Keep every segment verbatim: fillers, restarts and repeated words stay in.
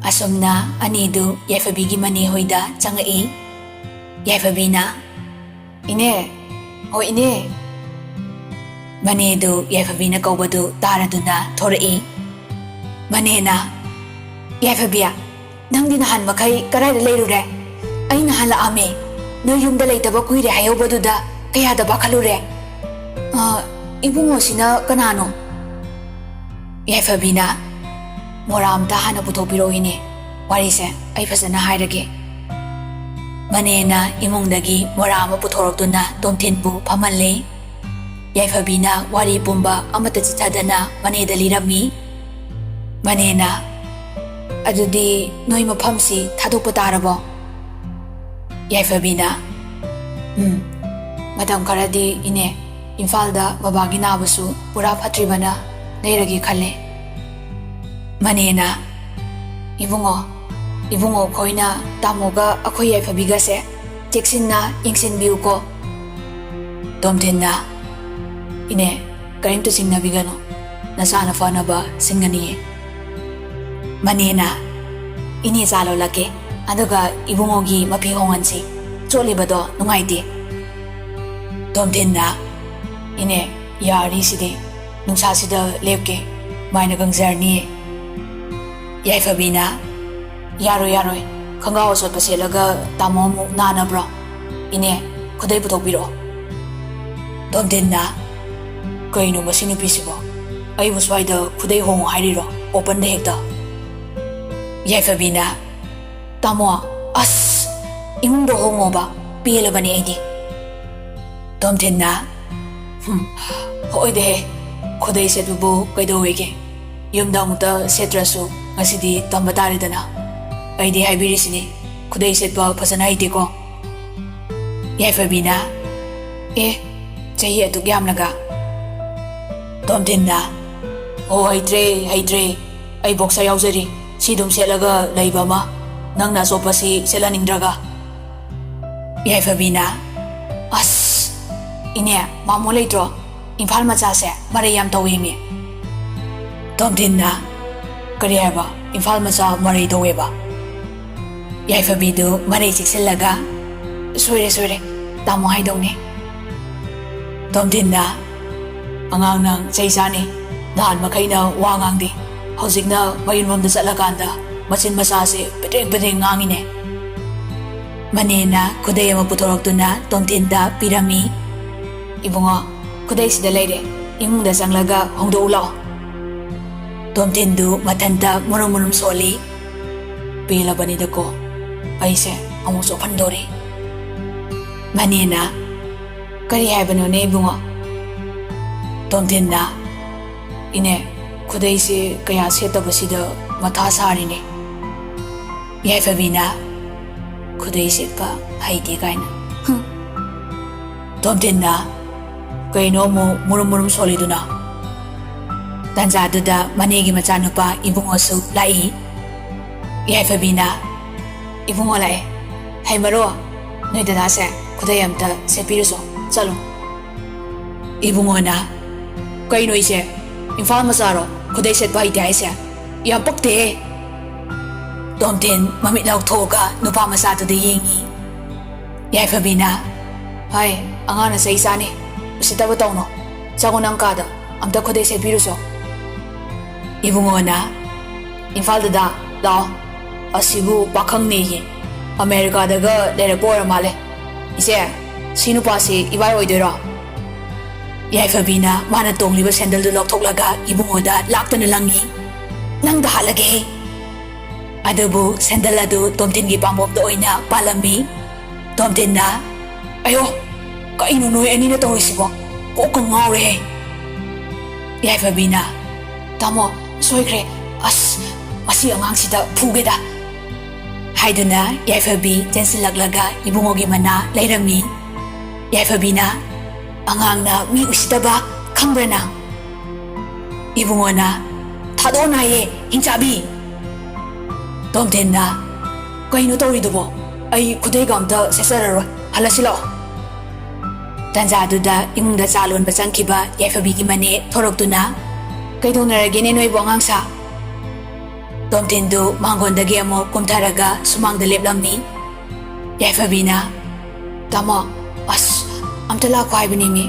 ꯑꯁꯨꯝꯅ ꯑꯅꯤꯗꯨ ꯌꯥꯏꯐꯕꯤꯒꯤ ꯃꯅꯦ ꯍꯣꯏꯗ ꯆꯪꯉꯛꯏ꯫ ꯌꯥꯏꯐꯕꯤꯅ, "ꯏꯅꯦ, ꯍꯣ ꯏꯅꯦ!" ꯃꯅꯦꯗꯨ ꯌꯥꯏꯐꯕꯤꯅ ꯀꯧꯕꯗꯨ ꯇꯥꯔꯗꯨꯅ ꯊꯣꯔꯛꯏ꯫ ꯃꯅꯦꯅ, "ꯌꯥꯏꯐꯕꯤ, ꯅꯪꯗꯤ ꯅꯍꯥꯟ ꯃꯈꯩ ꯀꯗꯥꯏꯗ ꯂꯩꯔꯨꯔꯦ? ꯑꯩ ꯅꯍꯥꯟ ꯂꯥꯛꯑꯝꯃꯦ, ꯅꯣꯏ ꯌꯨꯝꯗ ꯂꯩꯇꯕ ꯀꯨꯏꯔꯦ ꯍꯥꯏꯍꯧꯕꯗꯨꯗ ꯀꯌꯥꯗ ꯄꯥꯈꯠꯂꯨꯔꯦ꯫ ꯑ, ꯏꯕꯨꯡꯉꯣꯁꯤꯅ ꯀꯅꯥꯅꯣ?" ꯌꯥꯏꯐꯕꯤꯅ, "ꯃꯣꯔꯥ ꯑꯝꯇ ꯍꯥꯟꯅ ꯄꯨꯊꯣꯛꯄꯤꯔꯛꯑꯣ ꯏꯅꯦ, ꯋꯥꯔꯤꯁꯦ ꯑꯩ ꯐꯖꯅ ꯍꯥꯏꯔꯒꯦ꯫" ꯃꯅꯦꯅ ꯏꯃꯨꯡꯗꯒꯤ ꯃꯣꯔꯥ ꯑꯃ ꯄꯨꯊꯣꯔꯛꯇꯨꯅ ꯇꯣꯝꯊꯤꯟꯕꯨ ꯐꯝꯍꯜꯂꯦ꯫ ꯌꯥꯏꯐꯕꯤꯅ ꯋꯥꯔꯤ ꯄꯨꯝꯕ ꯑꯃꯠꯇ ꯆꯤꯠꯊꯗꯅ ꯃꯅꯦꯗ ꯂꯤꯔꯝꯃꯤ꯫ ꯃꯅꯦꯅ, "ꯑꯗꯨꯗꯤ ꯅꯣꯏ ꯃꯐꯝꯁꯤ ꯊꯥꯗꯣꯛꯄ ꯇꯥꯔꯕꯣ?" ꯌꯥꯏꯐꯕꯤꯅ, "ꯎꯝ, ꯃꯇꯝ ꯈꯔꯗꯤ ꯏꯅꯦ, ꯏꯝꯐꯥꯜꯗ ꯕꯕꯥꯒꯤ ꯅꯥꯕꯁꯨ ꯄꯨꯔꯥ ꯐꯠꯇ꯭ꯔꯤꯕꯅ ꯂꯩꯔꯒꯦ ꯈꯜꯂꯦ꯫" ꯃꯅꯦꯅ, "ꯏꯕꯨꯡꯉꯣ, ꯏꯕꯨꯡꯉꯣ ꯈꯣꯏꯅ ꯇꯥꯃꯣꯒ ꯑꯩꯈꯣꯏ ꯌꯥꯏꯐꯕꯤꯒꯁꯦ ꯆꯦꯛꯁꯤꯟꯅ ꯌꯦꯡꯁꯤꯟꯕꯤꯌꯨꯀꯣ꯫" ꯇꯣꯝꯊꯤꯟꯅ, "ꯏꯅꯦ, ꯀꯔꯤꯝꯇ ꯆꯤꯡꯅꯕꯤꯒꯅꯨ, ꯅꯆꯥꯅ ꯐꯅꯕ ꯁꯤꯟꯒꯅꯤꯌꯦ꯫" ꯃꯅꯦꯅ, "ꯏꯅꯦ ꯆꯥ ꯂꯣꯜꯂꯛꯀꯦ, ꯑꯗꯨꯒ ꯏꯕꯨꯡꯉꯣꯒꯤ ꯃꯐꯤ ꯍꯣꯡꯍꯟꯁꯤ, ꯆꯣꯠꯂꯤꯕꯗꯣ ꯅꯨꯡꯉꯥꯏꯇꯦ꯫" ꯇꯣꯝꯊꯤꯟꯅ, "ꯏꯅꯦ, ꯌꯥꯔꯅꯤ ꯁꯤꯗꯤ, ꯅꯨꯡꯁꯥꯁꯤꯗ ꯂꯦꯞꯀꯦ, ꯃꯥꯏꯅ ꯀꯪꯖꯔꯅꯤꯌꯦ꯫" ꯌꯥꯏꯐꯕꯤꯅ, "ꯌꯥꯔꯣꯏ, ꯌꯥꯔꯣꯏ, ꯈꯪꯒꯥꯎ ꯑꯆꯣꯠꯄ ꯁꯦꯠꯂꯒ ꯇꯥꯃꯣ ꯑꯃꯨꯛ ꯅꯥꯅꯕ꯭ꯔꯣ? ꯏꯅꯦ, ꯈꯨꯗꯩ ꯄꯨꯊꯣꯛꯄꯤꯔꯛꯑꯣ꯫" ꯇꯣꯝꯊꯤꯟꯅ, "ꯀꯩꯅꯣ ꯃꯁꯤ ꯅꯨꯄꯤꯁꯤꯕꯣ? ꯑꯩꯕꯨ ꯁ꯭ꯋꯥꯏꯗ ꯈꯨꯗꯩ ꯍꯣꯡꯉꯣ ꯍꯥꯏꯔꯤꯔꯣ? ꯑꯣꯄꯟꯗ ꯍꯦꯛꯇ?" ꯌꯥꯏꯐꯕꯤꯅ, "ꯇꯥꯃꯣ, ꯑꯁ, ꯏꯃꯨꯡꯗ ꯍꯣꯡꯉꯣꯕ, ꯄꯦꯜꯂꯕꯅꯦ ꯑꯩꯗꯤ꯫" ꯇꯣꯝꯊꯤꯟꯅ, "ꯍꯨꯝ, ꯍꯣꯏꯗꯍꯦ, ꯈꯨꯗꯩ ꯁꯦꯠꯄꯕꯨ ꯀꯩꯗꯧꯋꯦꯒꯦ? ꯌꯨꯝꯗ ꯑꯃꯨꯛꯇ ꯁꯦꯠꯇ꯭ꯔꯁꯨ ꯉꯁꯤꯗꯤ ꯇꯝꯕ ꯇꯥꯔꯦꯗꯅ꯫ ꯑꯩꯗꯤ ꯍꯥꯏꯕꯤꯔꯤꯁꯤꯅꯤ, ꯈꯨꯗꯩ ꯁꯦꯠꯄ ꯐꯖꯅ ꯍꯩꯇꯦꯀꯣ꯫" ꯌꯥꯏꯐꯕꯤꯅ, "ꯑꯦ, ꯆꯍꯤ ꯑꯗꯨꯛ ꯌꯥꯝꯂꯒ?" ꯇꯣꯝꯊꯤꯟꯅ, "ꯑꯣ, ꯍꯩꯇ꯭ꯔꯦ, ꯍꯩꯇ꯭ꯔꯦ꯫ ꯑꯩ ꯕꯣꯛꯁꯔ ꯌꯥꯎꯖꯔꯤ꯫ ꯁꯤ ꯑꯗꯨꯝ ꯁꯦꯠꯂꯒ ꯂꯩꯕ ꯑꯃ꯫ ꯅꯪꯅ ꯑꯆꯣꯠꯄꯁꯤ ꯁꯦꯠꯍꯟꯅꯤꯡꯗ꯭ꯔꯒ꯫" ꯌꯥꯏꯐꯕꯤꯅ, "ꯑꯁ, ꯏꯅꯦ, ꯃꯥꯃꯣ ꯂꯩꯇ꯭ꯔꯣ? ꯏꯝꯐꯥꯜ ꯃꯆꯥꯁꯦ ꯃꯔꯩ ꯌꯥꯝ ꯇꯧꯋꯦꯃꯤ꯫" ꯇꯣꯝꯊꯤꯟꯅ, ꯀꯔꯤ ꯍꯥꯏꯕ? ꯏꯝꯐꯥꯜ ꯃꯆꯥ ꯃꯔꯩ ꯇꯧꯋꯦꯕ? ꯌꯥꯏꯐꯕꯤꯗꯨ ꯃꯔꯩ ꯆꯦꯛꯁꯤꯜꯂꯒ, "ꯁꯣꯏꯔꯦ, ꯁꯣꯏꯔꯦ, ꯇꯥꯃꯣ ꯍꯥꯏꯗꯧꯅꯦ꯫" ꯇꯣꯝꯊꯤꯟꯅ, "ꯑꯉꯥꯡ ꯅꯪ ꯆꯩ ꯆꯥꯅꯤ꯫ ꯅꯍꯥꯟ ꯃꯈꯩꯅ ꯋꯥ ꯉꯥꯡꯗꯦ꯫ ꯍꯧꯖꯤꯛꯅ ꯃꯌꯨꯝꯂꯣꯝꯗ ꯆꯠꯂꯀꯥꯟꯗ ꯃꯆꯤꯟ ꯃꯆꯥꯁꯦ ꯄꯦꯗ꯭ꯔꯦꯡ ꯄꯦꯗ꯭ꯔꯦꯡ ꯉꯥꯡꯉꯤꯅꯦ꯫" ꯃꯅꯦꯅ ꯈꯨꯗꯩ ꯑꯃ ꯄꯨꯊꯣꯔꯛꯇꯨꯅ ꯇꯣꯝꯊꯤꯟꯗ ꯄꯤꯔꯝꯃꯤ꯫ "ꯏꯕꯨꯡꯉꯣ, ꯈꯨꯗꯩꯁꯤꯗ ꯂꯩꯔꯦ꯫ ꯏꯃꯨꯡꯗ ꯆꯪꯂꯒ ꯍꯣꯡꯗꯣꯛꯎ ꯂꯥꯛꯑꯣ꯫" ꯇꯣꯝꯊꯤꯟꯗꯨ ꯃꯊꯟꯇ ꯃꯨꯔꯨꯝ ꯃꯨꯔꯨꯝ ꯁꯣꯜꯂꯤ꯫ "ꯄꯦꯜꯂꯕꯅꯤꯗꯀꯣ, ꯑꯩꯁꯦ ꯑꯃꯨꯛ ꯆꯣꯞꯍꯟꯗꯣꯔꯤ꯫" ꯃꯅꯦꯅ, "ꯀꯔꯤ ꯍꯥꯏꯕꯅꯣꯅꯦ ꯏꯕꯨꯡꯉꯣ?" ꯇꯣꯝꯊꯤꯟꯅ, "ꯏꯅꯦ, ꯈꯨꯗꯩꯁꯦ ꯀꯌꯥ ꯁꯦꯠꯇꯕꯁꯤꯗ ꯃꯊꯥ ꯁꯥꯔꯤꯅꯦ꯫" ꯌꯥꯏꯐꯕꯤꯅ, "ꯈꯨꯗꯩ ꯁꯦꯠꯄ ꯍꯩꯇꯦ ꯀꯥꯏꯅ꯫ ꯍꯨꯝ꯫" ꯇꯣꯝꯊꯤꯟꯅ, "ꯀꯩꯅꯣ ꯑꯃꯨꯛ ꯃꯨꯔꯨꯝ ꯃꯨꯔꯨꯝ ꯁꯣꯜꯂꯤꯗꯨꯅ?" ꯇꯥꯟꯖꯥꯗꯨꯗ ꯃꯅꯦꯒꯤ ꯃꯆꯥꯅꯨꯄꯥ ꯏꯕꯨꯡꯉꯣꯁꯨ ꯂꯥꯛꯏ꯫ ꯌꯥꯏꯐꯕꯤꯅ, "ꯏꯕꯨꯡꯉꯣ ꯂꯥꯛꯑꯦ꯫ ꯍꯩꯃꯔꯣ, ꯅꯣꯏ ꯗꯗꯥꯁꯦ ꯈꯨꯗꯩ ꯑꯝꯇ ꯁꯦꯠꯄꯤꯔꯨꯆꯣ, ꯆꯠꯂꯣ꯫" ꯏꯕꯨꯡꯉꯣꯅ, "ꯀꯩꯅꯣ ꯏꯆꯦ, ꯏꯝꯐꯥꯜ ꯃꯆꯥꯔꯣ ꯈꯨꯗꯩ ꯁꯦꯠꯄ ꯍꯩꯇꯦ ꯍꯥꯏꯁꯦ? ꯌꯥꯝ ꯄꯛꯇꯦꯍꯦ꯫" ꯇꯣꯝꯊꯤꯟ ꯃꯃꯤꯠ ꯂꯥꯎꯊꯣꯛꯑꯒ ꯅꯨꯄꯥ ꯃꯆꯥꯗꯨꯗ ꯌꯦꯡꯉꯤ꯫ ꯌꯥꯏꯐꯕꯤꯅ, "ꯍꯥꯏ, ꯑꯉꯥꯡꯅ ꯆꯩ ꯆꯥꯅꯤ꯫ ꯎꯁꯤꯠꯇꯕ ꯇꯧꯅꯣ꯫ ꯆꯪꯉꯣ ꯅꯪ ꯀꯥꯗ, ꯑꯝꯇ ꯈꯨꯗꯩ ꯁꯦꯠꯄꯤꯔꯨꯆꯣ꯫" ꯏꯕꯨꯡꯉꯣꯅ, "ꯏꯝꯐꯥꯜꯗꯗ ꯂꯥꯛꯑꯣ꯫ ꯑꯁꯤꯕꯨ ꯄꯥꯈꯪꯅꯦꯌꯦ꯫ ꯑꯃꯦꯔꯤꯀꯥꯗꯒ ꯂꯩꯔꯛꯄ ꯑꯣꯏꯔ ꯃꯥꯜꯂꯦ꯫ ꯏꯆꯦ, ꯁꯤ ꯅꯨꯄꯥꯁꯤ ꯏꯕꯥꯏ ꯑꯣꯏꯗꯣꯏꯔꯣ?" ꯌꯥꯏꯐꯕꯤꯅ ꯃꯥꯅ ꯇꯣꯡꯂꯤꯕ ꯁꯦꯟꯗꯜꯗꯨ ꯂꯧꯊꯣꯛꯂꯒ ꯏꯕꯨꯡꯉꯣꯗ ꯂꯥꯛꯇꯨꯅ ꯂꯪꯉꯤ꯫ "ꯅꯪꯗ ꯍꯥꯠꯂꯒꯦ!" ꯑꯗꯨꯕꯨ ꯁꯦꯟꯗꯜ ꯑꯗꯨ ꯇꯣꯝꯊꯤꯟꯒꯤ ꯄꯥꯝꯕꯣꯝꯗ ꯑꯣꯏꯅ ꯄꯥꯜꯂꯝꯃꯤ꯫ ꯇꯣꯝꯊꯤꯟꯅ, "ꯑꯌꯣ, ꯀꯩꯅꯣ ꯅꯣꯏ ꯑꯅꯤꯅ ꯇꯧꯔꯤꯁꯤꯕꯣ? ꯀꯣꯛꯀ ꯉꯥꯎꯔꯦꯍꯦ!" ꯌꯥꯏꯐꯕꯤꯅ, "ꯇꯥꯃꯣ, ꯁꯣꯏꯈ꯭ꯔꯦ꯫ ꯑꯁ, ꯃꯁꯤ ꯑꯉꯥꯡꯁꯤꯗ ꯐꯨꯒꯦꯗ!" ꯍꯥꯏꯗꯨꯅ ꯌꯥꯏꯐꯕꯤ ꯆꯦꯟꯁꯤꯜꯂꯛꯂꯒ ꯏꯕꯨꯡꯉꯣꯒꯤ ꯃꯅꯥ ꯂꯩꯔꯝꯃꯤ꯫ ꯌꯥꯏꯐꯕꯤꯅ, "ꯑꯉꯥꯡꯅ ꯃꯤ ꯎꯁꯤꯠꯇꯕ ꯈꯪꯕ꯭ꯔꯥ ꯅꯪ?" ꯏꯕꯨꯡꯉꯣꯅ, "ꯊꯥꯗꯣꯛꯑꯣ ꯅꯥꯏꯌꯦ, ꯍꯤꯡꯆꯥꯕꯤ!" ꯇꯣꯝꯊꯤꯟꯅ, "ꯀꯩꯅꯣ ꯇꯧꯔꯤꯗꯨꯕꯣ? ꯑꯩ ꯈꯨꯗꯩꯒ ꯑꯝꯇ ꯁꯦꯠꯆꯔꯔꯣꯏ, ꯍꯜꯂꯁꯤ ꯂꯥꯛꯑꯣ꯫" ꯇꯥꯟꯖꯥꯗꯨꯗ ꯏꯃꯨꯡꯗ ꯆꯥ ꯂꯣꯟꯕ ꯆꯪꯈꯤꯕ ꯌꯥꯏꯐꯕꯤꯒꯤ ꯃꯅꯦ ꯊꯣꯔꯛꯇꯨꯅ, "ꯀꯩꯗꯧꯅꯔꯒꯦꯅꯦ ꯅꯣꯏꯕꯨ ꯑꯉꯥꯡꯁꯥ?" ꯇꯣꯝꯊꯤꯟꯗꯨ ꯃꯥꯡꯒꯣꯟꯗꯒꯤ ꯑꯃꯨꯛ ꯀꯨꯝꯊꯔꯒ ꯁꯨꯃꯥꯡꯗ ꯂꯦꯞꯂꯝꯃꯤ꯫ ꯌꯥꯏꯐꯕꯤꯅ, "ꯇꯥꯃꯣ, ꯑꯁ, ꯑꯝꯇ ꯂꯥꯛꯈꯣ ꯍꯥꯏꯕꯅꯤꯃꯤ꯫"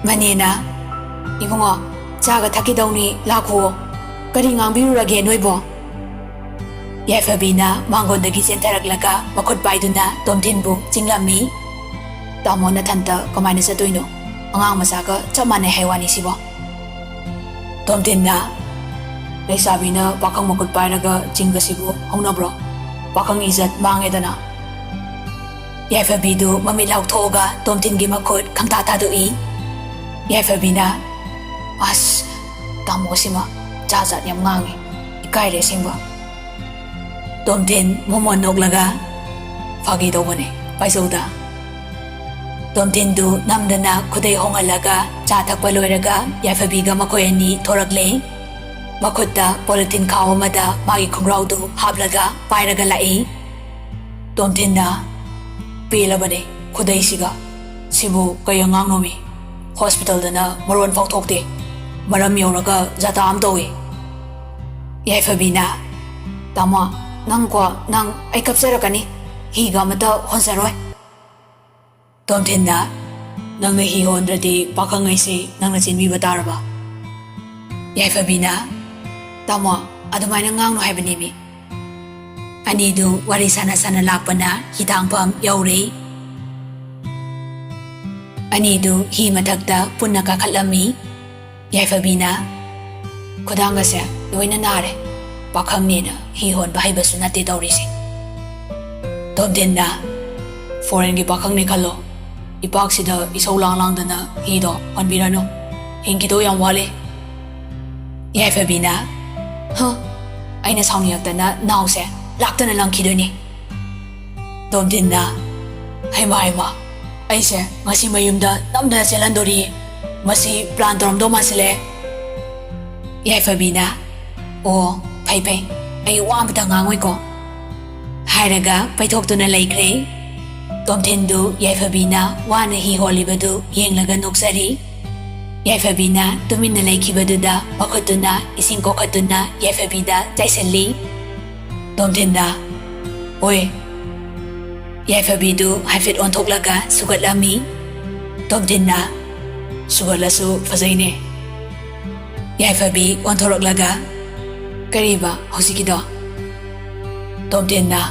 ꯃꯅꯦꯅ, "ꯏꯕꯨꯡꯉꯣ, ꯆꯥꯒ ꯊꯛꯈꯤꯗꯧꯅꯤ, ꯂꯥꯛꯈꯨꯑꯣ꯫ ꯀꯔꯤ ꯉꯥꯡꯕꯤꯔꯨꯔꯒꯦ ꯅꯣꯏꯕꯣ?" ꯌꯥꯏꯐꯕꯤꯅ ꯃꯥꯡꯒꯣꯟꯗꯒꯤ ꯆꯦꯟꯊꯔꯛꯂꯒ ꯃꯈꯨꯠ ꯄꯥꯏꯗꯨꯅ ꯇꯣꯝꯊꯤꯟꯕꯨ ꯆꯤꯡꯂꯝꯃꯤ꯫ "ꯇꯥꯃꯣ ꯅꯊꯟꯇ ꯀꯃꯥꯏꯅ ꯆꯠꯇꯣꯏꯅꯣ? ꯑꯉꯥꯡ ꯃꯆꯥꯒ ꯆꯞ ꯃꯥꯟꯅꯩ ꯍꯥꯏ ꯋꯥꯅꯤ ꯁꯤꯕꯣ꯫" ꯇꯣꯝꯊꯤꯟꯅ, "ꯂꯩꯁꯥꯕꯤꯅ ꯄꯥꯈꯪ ꯃꯈꯨꯠ ꯄꯥꯏꯔꯒ ꯆꯤꯡꯕꯁꯤꯕꯨ ꯍꯧꯅꯕ꯭ꯔꯣ? ꯄꯥꯈꯪ ꯏꯖꯠ ꯃꯥꯡꯉꯦꯗꯅ꯫" ꯌꯥꯏꯐꯕꯤꯗꯨ ꯃꯃꯤꯠ ꯂꯥꯎꯊꯣꯛꯑꯒ ꯇꯣꯝꯊꯤꯟꯒꯤ ꯃꯈꯨꯠ ꯈꯪꯇꯥ ꯊꯥꯗꯣꯛꯏ꯫ ꯌꯥꯏꯐꯕꯤꯅ, "ꯑꯁ, ꯇꯥꯃꯣꯁꯤꯃ ꯖꯥꯠ ꯖꯥꯠ ꯌꯥꯝ ꯉꯥꯡꯉꯤ꯫ ꯏꯀꯥꯏꯔꯦ ꯑꯁꯦꯡꯕ꯫" ꯇꯣꯝꯊꯤꯟ ꯃꯣꯃꯣꯟ ꯅꯣꯛꯂꯒ, "ꯐꯥꯒꯤ ꯇꯧꯕꯅꯦ, ꯄꯥꯏꯖꯧꯗ꯫" ꯇꯣꯝꯊꯤꯟꯗꯨ ꯅꯝꯗꯅ ꯈꯨꯗꯩ ꯍꯣꯡꯍꯜꯂꯒ ꯆꯥ ꯊꯛꯄ ꯂꯣꯏꯔꯒ ꯌꯥꯏꯐꯕꯤꯒ ꯃꯈꯣꯏ ꯑꯅꯤ ꯊꯣꯔꯛꯂꯦ꯫ ꯃꯈꯨꯠꯇ ꯄꯣꯂꯤꯊꯤꯟ ꯈꯥꯎ ꯑꯃꯗ ꯃꯥꯒꯤ ꯈꯣꯡꯒ꯭ꯔꯥꯎꯗꯨ ꯍꯥꯞꯂꯒ ꯄꯥꯏꯔꯒ ꯂꯥꯛꯏ꯫ ꯇꯣꯝꯊꯤꯟꯅ, "ꯄꯦꯜꯂꯕꯅꯦ ꯈꯨꯗꯩꯁꯤꯒ꯫ ꯁꯤꯕꯨ ꯀꯩ ꯑꯉꯥꯡꯅꯣꯃꯤ? ꯍꯣꯁꯄꯤꯇꯥꯜꯗꯅ ꯃꯔꯣꯟ ꯐꯥꯎ ꯊꯣꯛꯇꯦ꯫ ꯃꯔꯝ ꯌꯧꯔꯒ ꯖꯥꯇꯥ ꯑꯃ ꯇꯧꯏ꯫" ꯌꯥꯏꯐꯕꯤꯅ, "ꯇꯥꯃꯣ, ꯅꯪꯀꯣ, ꯅꯪ ꯑꯩ ꯀꯞꯆꯔꯛꯀꯅꯤ꯫ ꯍꯤꯒ ꯑꯃꯇ ꯍꯣꯟꯖꯔꯣꯏ꯫" ꯇꯣꯝꯊꯤꯟꯅ, "ꯅꯪꯅ ꯍꯤ ꯍꯣꯟꯗ꯭ꯔꯗꯤ ꯄꯥꯈꯪꯉꯩꯁꯤ ꯅꯪꯅ ꯆꯦꯟꯕꯤꯕ ꯇꯥꯔꯕ?" ꯌꯥꯏꯐꯕꯤꯅ, "ꯇꯥꯃꯣ, ꯑꯗꯨꯃꯥꯏꯅ ꯉꯥꯡꯅꯨ ꯍꯥꯏꯕꯅꯦꯃꯤ꯫" ꯑꯅꯤꯗꯨ ꯋꯥꯔꯤ ꯁꯥꯟꯅ ꯁꯥꯟꯅ ꯂꯥꯛꯄꯅ ꯍꯤꯊꯥꯡꯐꯝ ꯌꯧꯔꯦ꯫ ꯑꯅꯤꯗꯨ ꯍꯤ ꯃꯊꯛꯇ ꯄꯨꯟꯅ ꯀꯥꯈꯠꯂꯝꯃꯤ꯫ ꯌꯥꯏꯐꯕꯤꯅ, "ꯈꯨꯗꯥꯡꯒꯁꯦ ꯂꯣꯏꯅ ꯅꯥꯔꯦ꯫ ꯄꯥꯈꯪꯅꯦꯅ ꯍꯤ ꯍꯣꯟꯕ ꯍꯩꯕꯁꯨ ꯅꯠꯇꯦ ꯇꯧꯔꯤꯁꯦ꯫" ꯇꯣꯝꯊꯤꯟꯅ, "ꯐꯣꯔꯦꯟꯒꯤ ꯄꯥꯈꯪꯅꯦ ꯈꯜꯂꯣ꯫ ꯏꯄꯥꯛꯁꯤꯗ ꯏꯁꯧ ꯂꯥꯡ ꯂꯥꯡꯗꯅ ꯍꯤꯗꯣ ꯍꯣꯟꯕꯤꯔꯅꯨ꯫ ꯍꯤꯡꯈꯤꯗꯧ ꯌꯥꯝ ꯋꯥꯠꯂꯤ꯫" ꯌꯥꯏꯐꯕꯤꯅ, "ꯍ, ꯑꯩꯅ ꯁꯥꯎꯅꯤꯡꯉꯛꯇꯅ ꯅꯥꯎꯁꯦ ꯂꯥꯛꯇꯅ ꯂꯪꯈꯤꯗꯣꯏꯅꯤ꯫" ꯇꯣꯝꯊꯤꯟꯅ, "ꯍꯩꯃꯥ, ꯍꯩꯃꯥ, ꯑꯩꯁꯦ ꯉꯁꯤ ꯃꯌꯨꯝꯗ ꯅꯝꯗꯅ ꯆꯦꯜꯍꯟꯗꯣꯔꯤꯌꯦ꯫ ꯃꯁꯤ ꯄ꯭ꯂꯥꯟ ꯇꯧꯔꯝꯗꯧ ꯃꯥꯟꯁꯤꯜꯂꯛꯑꯦ꯫" ꯌꯥꯏꯐꯕꯤꯅ, "ꯑꯣ, ꯐꯩ, ꯐꯩ, ꯑꯩ ꯋꯥ ꯑꯃꯇ ꯉꯥꯡꯉꯣꯏꯀꯣ," ꯍꯥꯏꯔꯒ ꯄꯩꯊꯣꯛꯇꯨꯅ ꯂꯩꯈ꯭ꯔꯦ꯫ ꯇꯣꯝꯊꯤꯟꯗꯨ ꯌꯥꯏꯐꯕꯤꯅ ꯋꯥꯅ ꯍꯤ ꯍꯣꯜꯂꯤꯕꯗꯨ ꯌꯦꯡꯂꯒ ꯅꯣꯛꯆꯔꯤ꯫ ꯌꯥꯏꯐꯕꯤꯅ ꯇꯨꯃꯤꯟꯅ ꯂꯩꯈꯤꯕꯗꯨꯗ ꯃꯈꯨꯠꯇꯨꯅ ꯏꯁꯤꯡ ꯀꯣꯛꯈꯠꯇꯨꯅ ꯌꯥꯏꯐꯕꯤꯗ ꯆꯥꯏꯁꯤꯜꯂꯤ꯫ ꯇꯣꯝꯊꯤꯟꯅ, "ꯑꯣꯏ!" ꯌꯥꯏꯐꯕꯤꯗꯨ ꯍꯥꯏꯐꯦꯠ ꯑꯣꯟꯊꯣꯛꯂꯒ ꯁꯨꯒꯠꯂꯝꯃꯤ꯫ ꯇꯣꯝꯊꯤꯟꯅ, "ꯁꯨꯒꯠꯂꯁꯨ ꯐꯖꯩꯅꯦ꯫" ꯌꯥꯏꯐꯕꯤ ꯑꯣꯟꯊꯣꯔꯛꯂꯒ, "ꯀꯔꯤꯕ ꯍꯧꯖꯤꯛꯀꯤꯗꯣ?" ꯇꯣꯝꯊꯤꯟꯅ,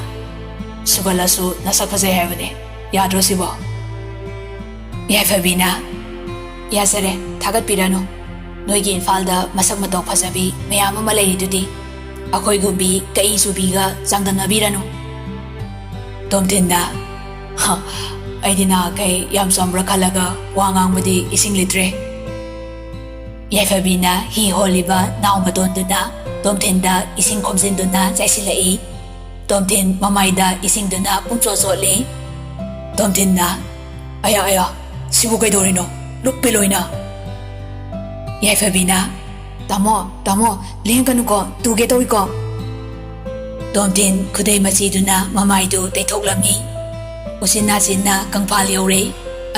"ꯁꯨꯒꯠꯂꯁꯨ ꯅꯁꯛ ꯐꯖꯩ ꯍꯥꯏꯕꯅꯦ, ꯌꯥꯗ꯭ꯔꯣ ꯁꯤꯕꯣ?" ꯌꯥꯏꯐꯕꯤꯅ, "ꯌꯥꯖꯔꯦ, ꯊꯥꯒꯠꯄꯤꯔꯅꯨ꯫ ꯅꯣꯏꯒꯤ ꯏꯝꯐꯥꯜꯗ ꯃꯁꯛ ꯃꯇꯧ ꯐꯖꯕꯤ ꯃꯌꯥꯝ ꯑꯃ ꯂꯩꯔꯤꯗꯨꯗꯤ꯫ ꯑꯩꯈꯣꯏꯒꯨꯝꯕꯤ ꯀꯛꯏ ꯆꯨꯕꯤꯒ ꯆꯥꯡꯗꯝꯅꯕꯤꯔꯅꯨ꯫" ꯇꯣꯝꯊꯤꯟꯅ, "ꯍ, ꯑꯩꯗꯤ ꯅꯍꯥꯟꯈꯩ ꯌꯥꯝ ꯆꯝꯕ꯭ꯔꯥ ꯈꯜꯂꯒ ꯋꯥ ꯉꯥꯡꯕꯗꯤ ꯏꯁꯤꯡ ꯂꯤꯇ꯭ꯔꯦ꯫" ꯌꯥꯏꯐꯕꯤꯅ ꯍꯤ ꯍꯣꯜꯂꯤꯕ ꯅꯥꯎ ꯃꯇꯣꯟꯗꯨꯅ ꯇꯣꯝꯊꯤꯟꯗ ꯏꯁꯤꯡ ꯈꯣꯝꯖꯤꯟꯗꯨꯅ ꯆꯥꯏꯁꯤꯜꯂꯛꯏ꯫ ꯇꯣꯝꯊꯤꯟ ꯃꯃꯥꯏꯗ ꯏꯁꯤꯡꯗꯨꯅ ꯄꯨꯡꯆꯣꯠ ꯆꯣꯠꯂꯤ꯫ ꯇꯣꯝꯊꯤꯟꯅ, "ꯑꯌꯥ, ꯑꯌꯥ, ꯁꯤꯕꯨ ꯀꯩꯗꯧꯔꯤꯅꯣ? ꯂꯨꯞꯄꯦ ꯂꯣꯏꯅ!" ꯌꯥꯏꯐꯕꯤꯅ, "ꯇꯥꯃꯣ, ꯇꯥꯃꯣ, ꯂꯦꯡꯒꯅꯨꯀꯣ, ꯇꯨꯒꯦ ꯇꯧꯏꯀꯣ꯫" ꯇꯣꯝꯊꯤꯟ ꯈꯨꯗꯩ ꯃꯆꯤꯗꯨꯅ ꯃꯃꯥꯏꯗꯨ ꯇꯩꯊꯣꯛꯂꯝꯃꯤ꯫ ꯎꯆꯤꯟ ꯅꯥꯆꯤꯟꯅ ꯀꯪꯐꯥꯜ ꯌꯧꯔꯦ,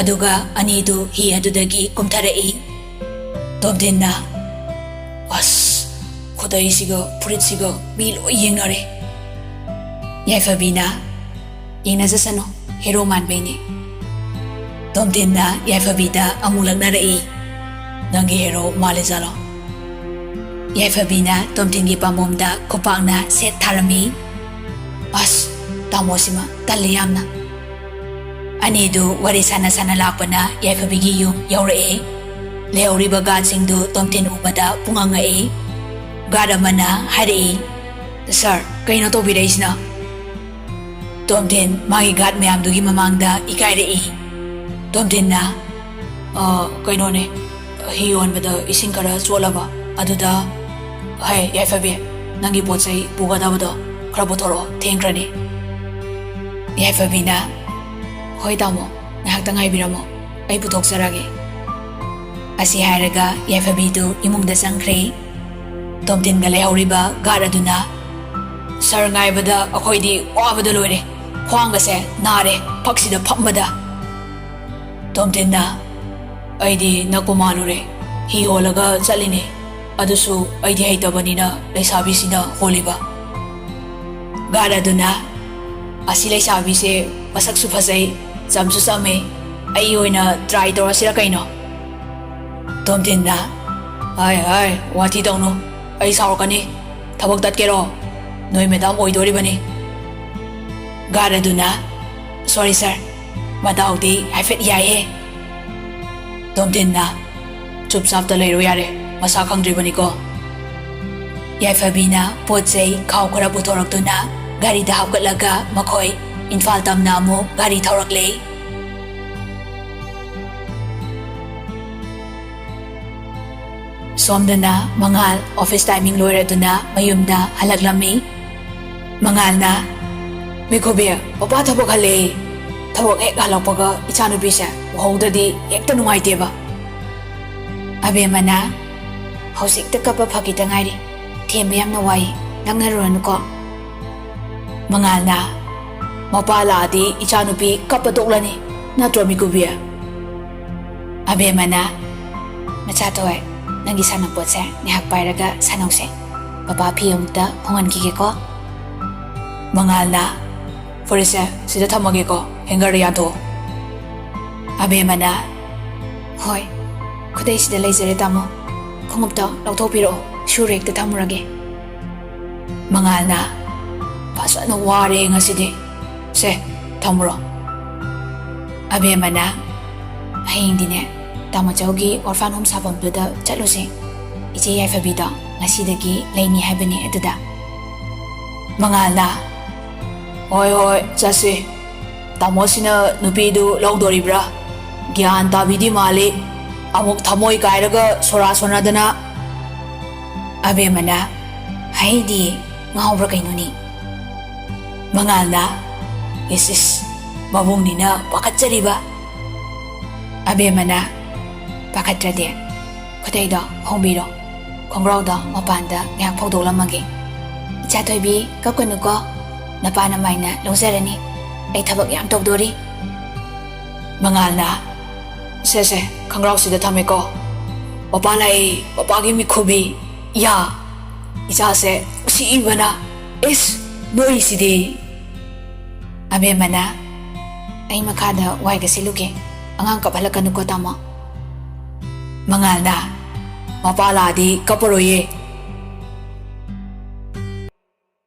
ꯑꯗꯨꯒ ꯑꯅꯤꯗꯨ ꯍꯤ ꯑꯗꯨꯗꯒꯤ ꯀꯨꯝꯊꯔꯛꯏ꯫ ꯇꯣꯝꯊꯤꯟꯅ, "ꯑꯁ, ꯈꯨꯗꯩꯁꯤꯒ ꯐꯨꯔꯤꯠꯁꯤꯒ ꯃꯤ ꯂꯣꯏ ꯌꯦꯡꯅꯔꯦ꯫" ꯌꯥꯏꯐꯕꯤꯅ, "ꯌꯦꯡꯅꯖꯁꯅꯨ, ꯍꯦꯔꯣ ꯃꯥꯟꯕꯩꯅꯦ꯫" ꯇꯣꯝꯊꯤꯟꯅ ꯌꯥꯏꯐꯕꯤꯗ ꯑꯃꯨꯛ ꯂꯛꯅꯔꯛꯏ꯫ "ꯅꯪꯒꯤ ꯍꯦꯔꯣ ꯃꯥꯜꯂꯦ ꯖꯥꯠꯂꯣ?" ꯌꯥꯏꯐꯕꯤꯅ ꯇꯣꯝꯊꯤꯟꯒꯤ ꯄꯥꯝꯕꯣꯝꯗ ꯈꯨꯄꯥꯛꯅ ꯁꯦꯠ ꯊꯥꯔꯝꯃꯤ꯫ "ꯑꯁ, ꯇꯥꯃꯣꯁꯤꯃ ꯇꯜꯂꯤ ꯌꯥꯝꯅ꯫" ꯑꯅꯤꯗꯨ ꯋꯥꯔꯤ ꯁꯥꯟꯅ ꯁꯥꯟꯅ ꯂꯥꯛꯄꯅ ꯌꯥꯏꯐꯕꯤꯒꯤ ꯌꯨꯝ ꯌꯧꯔꯛꯑꯦ꯫ ꯂꯩꯍꯧꯔꯤꯕ ꯒꯥꯔꯗꯁꯤꯡꯗꯨ ꯇꯣꯝꯊꯤꯟ ꯎꯕꯗ ꯄꯨꯡꯉꯛ ꯉꯛꯏ꯫ ꯒꯥꯔꯗ ꯑꯃꯅ ꯍꯥꯏꯔꯛꯏ, "ꯁꯥꯔ, ꯀꯩꯅꯣ ꯇꯧꯕꯤꯔꯛꯏꯁꯤꯅ?" ꯇꯣꯝꯊꯤꯟ ꯃꯥꯒꯤ ꯒꯥꯔꯗ ꯃꯌꯥꯝꯗꯨꯒꯤ ꯃꯃꯥꯡꯗ ꯏꯀꯥꯏꯔꯛꯏ꯫ ꯇꯣꯝꯊꯤꯟꯅ, "ꯑ, ꯀꯩꯅꯣꯅꯦ, ꯍꯤ ꯌꯣꯟꯕꯗ ꯏꯁꯤꯡ ꯈꯔ ꯆꯣꯠꯂꯕ, ꯑꯗꯨꯗ, ꯍꯦ, ꯌꯥꯏꯐꯕꯤ, ꯅꯪꯒꯤ ꯄꯣꯠ ꯆꯩ ꯄꯨꯒꯗꯕꯗꯣ ꯈꯔ ꯄꯨꯊꯣꯔꯛꯑꯣ, ꯊꯦꯡꯈ꯭ꯔꯅꯤ꯫" ꯌꯥꯏꯐꯕꯤꯅ, "ꯍꯣꯏ ꯇꯥꯃꯣ, ꯉꯥꯏꯍꯥꯛꯇ ꯉꯥꯏꯕꯤꯔꯝꯃꯣ, ꯑꯩ ꯄꯨꯊꯣꯛꯆꯔꯒꯦ꯫" ꯑꯁꯤ ꯍꯥꯏꯔꯒ ꯌꯥꯏꯐꯕꯤꯗꯨ ꯏꯃꯨꯡꯗ ꯆꯪꯈ꯭ꯔꯦ꯫ ꯇꯣꯝꯊꯤꯟꯒ ꯂꯩꯍꯧꯔꯤꯕ ꯒꯥꯔꯗ ꯑꯗꯨꯅ, "ꯁꯥꯔ ꯉꯥꯏꯕꯗ ꯑꯩꯈꯣꯏꯗꯤ ꯋꯥꯕꯗ ꯂꯣꯏꯔꯦ, ꯈ꯭ꯋꯥꯡꯒꯁꯦ ꯅꯥꯔꯦ ꯐꯛꯁꯤꯗ ꯐꯝꯕꯗ꯫" ꯇꯣꯝꯊꯤꯟꯅ, ꯑꯩꯗꯤ ꯅꯛꯄ ꯃꯥꯜꯂꯨꯔꯦ꯫ ꯍꯤ ꯍꯣꯜꯂꯒ ꯆꯠꯂꯤꯅꯦ꯫ ꯑꯗꯨꯁꯨ ꯑꯩꯗꯤ ꯍꯩꯇꯕꯅꯤꯅ ꯂꯩꯁꯥꯕꯤꯁꯤꯅ ꯍꯣꯜꯂꯤꯕ꯫ ꯒꯥꯔꯗ ꯑꯗꯨꯅ, "ꯑꯁꯤ ꯂꯩꯁꯥꯕꯤꯁꯦ ꯃꯁꯛꯁꯨ ꯐꯖꯩ, ꯆꯝꯁꯨ ꯆꯝꯃꯦ꯫ ꯑꯩ ꯑꯣꯏꯅ ꯇ꯭ꯔꯥꯏ ꯇꯧꯔꯁꯤꯔ ꯀꯩꯅꯣ?" ꯇꯣꯝꯊꯤꯟꯅ, "ꯍꯥꯏ ꯍꯥꯏ, ꯋꯥꯊꯤ ꯇꯧꯅꯨ꯫ ꯑꯩ ꯁꯥꯎꯔꯛꯀꯅꯤ꯫ ꯊꯕꯛ ꯇꯠꯀꯦꯔꯣ? ꯅꯣꯏ ꯃꯦꯗꯥꯝ ꯑꯣꯏꯗꯣꯔꯤꯕꯅꯤ꯫" ꯒꯥꯔꯗ ꯑꯗꯨꯅ, "ꯁꯣꯔꯤ ꯁꯥꯔ, ꯃꯗꯥꯎꯗꯤ ꯍꯥꯏꯐꯦꯠ ꯌꯥꯏꯍꯦ꯫" ꯇꯣꯝꯊꯤꯟꯅ, "ꯆꯨꯞ ꯆꯥꯞꯇ ꯂꯩꯔꯣ ꯌꯥꯔꯦ, ꯃꯁꯥ ꯈꯪꯗ꯭ꯔꯤꯕꯅꯤꯀꯣ꯫" ꯌꯥꯏꯐꯕꯤꯅ ꯄꯣꯠ ꯆꯩ ꯈꯥꯎ ꯈꯔ ꯄꯨꯊꯣꯔꯛꯇꯨꯅ ꯒꯥꯔꯤꯗ ꯍꯥꯞꯀꯠꯂꯒ ꯃꯈꯣꯏ ꯏꯝꯐꯥꯜ ꯇꯝꯅ ꯑꯃꯨꯛ ꯒꯥꯔꯤ ꯊꯧꯔꯛꯂꯦ꯫ ꯁꯣꯝꯗꯅ ꯃꯉꯥꯜ ꯑꯣꯐꯤꯁ ꯇꯥꯏꯃꯤꯡ ꯂꯣꯏꯔꯗꯨꯅ ꯃꯌꯨꯝꯗ ꯍꯜꯂꯛꯂꯝꯃꯤ꯫ ꯃꯉꯥꯜꯅ, "ꯃꯤꯀꯨꯕꯤ, ꯄꯄꯥ ꯊꯕꯛ ꯍꯜꯂꯛꯑꯦ꯫ ꯊꯕꯛ ꯍꯦꯛ ꯍꯜꯂꯛꯄꯒ ꯏꯆꯥꯅꯨꯄꯤꯁꯦ ꯎꯍꯧꯗ꯭ꯔꯗꯤ ꯍꯦꯛꯇ ꯅꯨꯡꯉꯥꯏꯇꯦꯕ꯫" ꯑꯕꯦꯝꯃꯅ, "ꯍꯧꯖꯤꯛꯇ ꯀꯞꯄ ꯐꯈꯤꯗ ꯉꯥꯏꯔꯤ꯫ ꯊꯦꯝꯕ ꯌꯥꯝꯅ ꯋꯥꯏ꯫ ꯂꯛꯅꯔꯨꯔꯅꯨꯀꯣ꯫" ꯃꯉꯥꯜꯅ, "ꯃꯄꯥ ꯂꯥꯛꯑꯗꯤ ꯏꯆꯥꯅꯨꯄꯤ ꯀꯞꯄ ꯇꯣꯛꯂꯅꯤ, ꯅꯠꯇ꯭ꯔꯣ ꯃꯤꯀꯨꯕꯤ?" ꯑꯕꯦꯝꯃꯅ, "ꯃꯆꯥꯊꯣꯏ, ꯅꯪꯒꯤ ꯁꯥꯟꯅꯄꯣꯠꯁꯦ ꯉꯥꯏꯍꯥꯛ ꯄꯥꯏꯔꯒ ꯁꯥꯟꯅꯧꯁꯦ꯫ ꯄꯄꯥ ꯐꯤ ꯑꯃꯨꯛꯇ ꯍꯣꯡꯍꯟꯈꯤꯒꯦꯀꯣ꯫" ꯃꯉꯥꯜꯅ, "ꯐꯨꯔꯤꯠꯁꯦ ꯁꯤꯗ ꯊꯝꯃꯒꯦꯀꯣ, ꯍꯦꯡꯒꯔꯗ ꯌꯥꯟꯊꯣꯛꯑꯣ꯫" ꯑꯕꯦꯝꯃꯅ, "ꯍꯣꯏ, ꯈꯨꯗꯩꯁꯤꯗ ꯂꯩꯖꯔꯦ ꯇꯥꯃꯣ꯫ ꯈꯣꯡꯎꯞꯇꯣ ꯂꯧꯊꯣꯛꯄꯤꯔꯛꯑꯣ, ꯁꯨꯔ ꯍꯦꯛꯇ ꯊꯝꯃꯨꯔꯒꯦ꯫" ꯃꯉꯥꯜꯅ, "ꯐꯖꯅ ꯋꯥꯔꯦ ꯉꯁꯤꯗꯤ꯫ ꯁꯦ, ꯊꯝꯃꯨꯔꯣ꯫" ꯑꯕꯦꯝꯃꯅ, "ꯍꯌꯦꯡꯗꯤꯅꯦ, ꯇꯥꯃꯣꯆꯧꯒꯤ ꯑꯣꯔꯐꯥꯟ ꯍꯣꯝ ꯁꯥꯐꯝꯗꯨꯗ ꯆꯠꯂꯨꯁꯦ꯫ ꯏꯆꯦ ꯌꯥꯏꯐꯕꯤꯗꯣ ꯉꯁꯤꯗꯒꯤ ꯂꯩꯅꯤ ꯍꯥꯏꯕꯅꯦ ꯑꯗꯨꯗ꯫" ꯃꯉꯥꯜꯅ, "ꯍꯣꯏ ꯍꯣꯏ, ꯆꯠꯁꯤ꯫ ꯇꯥꯃꯣꯁꯤꯅ ꯅꯨꯄꯤꯗꯨ ꯂꯧꯗꯣꯔꯤꯕ꯭ꯔꯥ? ꯒ꯭ꯌꯥꯟ ꯇꯥꯕꯤꯗꯤ ꯃꯥꯜꯂꯤ꯫ ꯑꯃꯨꯛ ꯊꯃꯣꯏ ꯀꯥꯏꯔꯒ ꯁꯣꯔꯥ ꯁꯣꯟꯅꯗꯅ꯫" ꯑꯕꯦꯝꯃꯅ, "ꯍꯩꯗꯤ ꯉꯥꯎꯕ꯭ꯔꯥ ꯀꯩꯅꯣꯅꯤ?" ꯃꯉꯥꯜꯅ, "ꯏꯁ ꯏꯁ, ꯃꯕꯨꯡꯅꯤꯅ ꯄꯥꯈꯠꯆꯔꯤꯕ꯫" ꯑꯕꯦꯝꯃꯅ, "ꯄꯥꯈꯠꯇ꯭ꯔꯗꯤ ꯈꯨꯗꯩꯗꯣ ꯍꯣꯡꯕꯤꯔꯣ, ꯈꯣꯡꯒ꯭ꯔꯥꯎꯗꯣ ꯃꯄꯥꯟꯗ ꯉꯥꯏꯍꯥꯛ ꯐꯧꯗꯣꯛꯂꯝꯃꯒꯦ꯫ ꯏꯆꯥ ꯊꯣꯏꯕꯤ, ꯀꯞꯀꯅꯨꯀꯣ, ꯅꯄꯥ ꯅꯃꯥꯏꯅ ꯂꯧꯖꯔꯅꯤ꯫ ꯑꯩ ꯊꯕꯛ ꯌꯥꯝ ꯇꯧꯗꯣꯔꯤ꯫" ꯃꯉꯥꯜꯅ, ꯁꯦ ꯁꯦ, ꯈꯪꯒ꯭ꯔꯥꯎꯁꯤꯗ ꯊꯝꯃꯦꯀꯣ꯫ ꯃꯄꯥ ꯂꯥꯛꯏ, ꯃꯄꯥꯒꯤ ꯃꯤꯠꯈꯨꯕꯤ꯫ ꯌꯥ, ꯏꯆꯥꯁꯦ ꯅꯨꯡꯁꯤꯕꯅ꯫ ꯏꯁ, ꯅꯣꯛꯏꯁꯤꯗꯤ꯫ ꯑꯕꯦꯝꯃꯅ, "ꯑꯩ ꯃꯈꯥꯗ ꯋꯥꯏꯒ ꯁꯤꯠꯂꯨꯒꯦ꯫ ꯑꯉꯥꯡ ꯀꯞꯍꯜꯂꯛꯀꯅꯨꯀꯣ, ꯇꯥꯃꯣ꯫" ꯃꯉꯥꯜꯅ, "ꯃꯄꯥ ꯂꯥꯛꯑꯗꯤ ꯀꯞꯄꯔꯣꯏꯌꯦ꯫"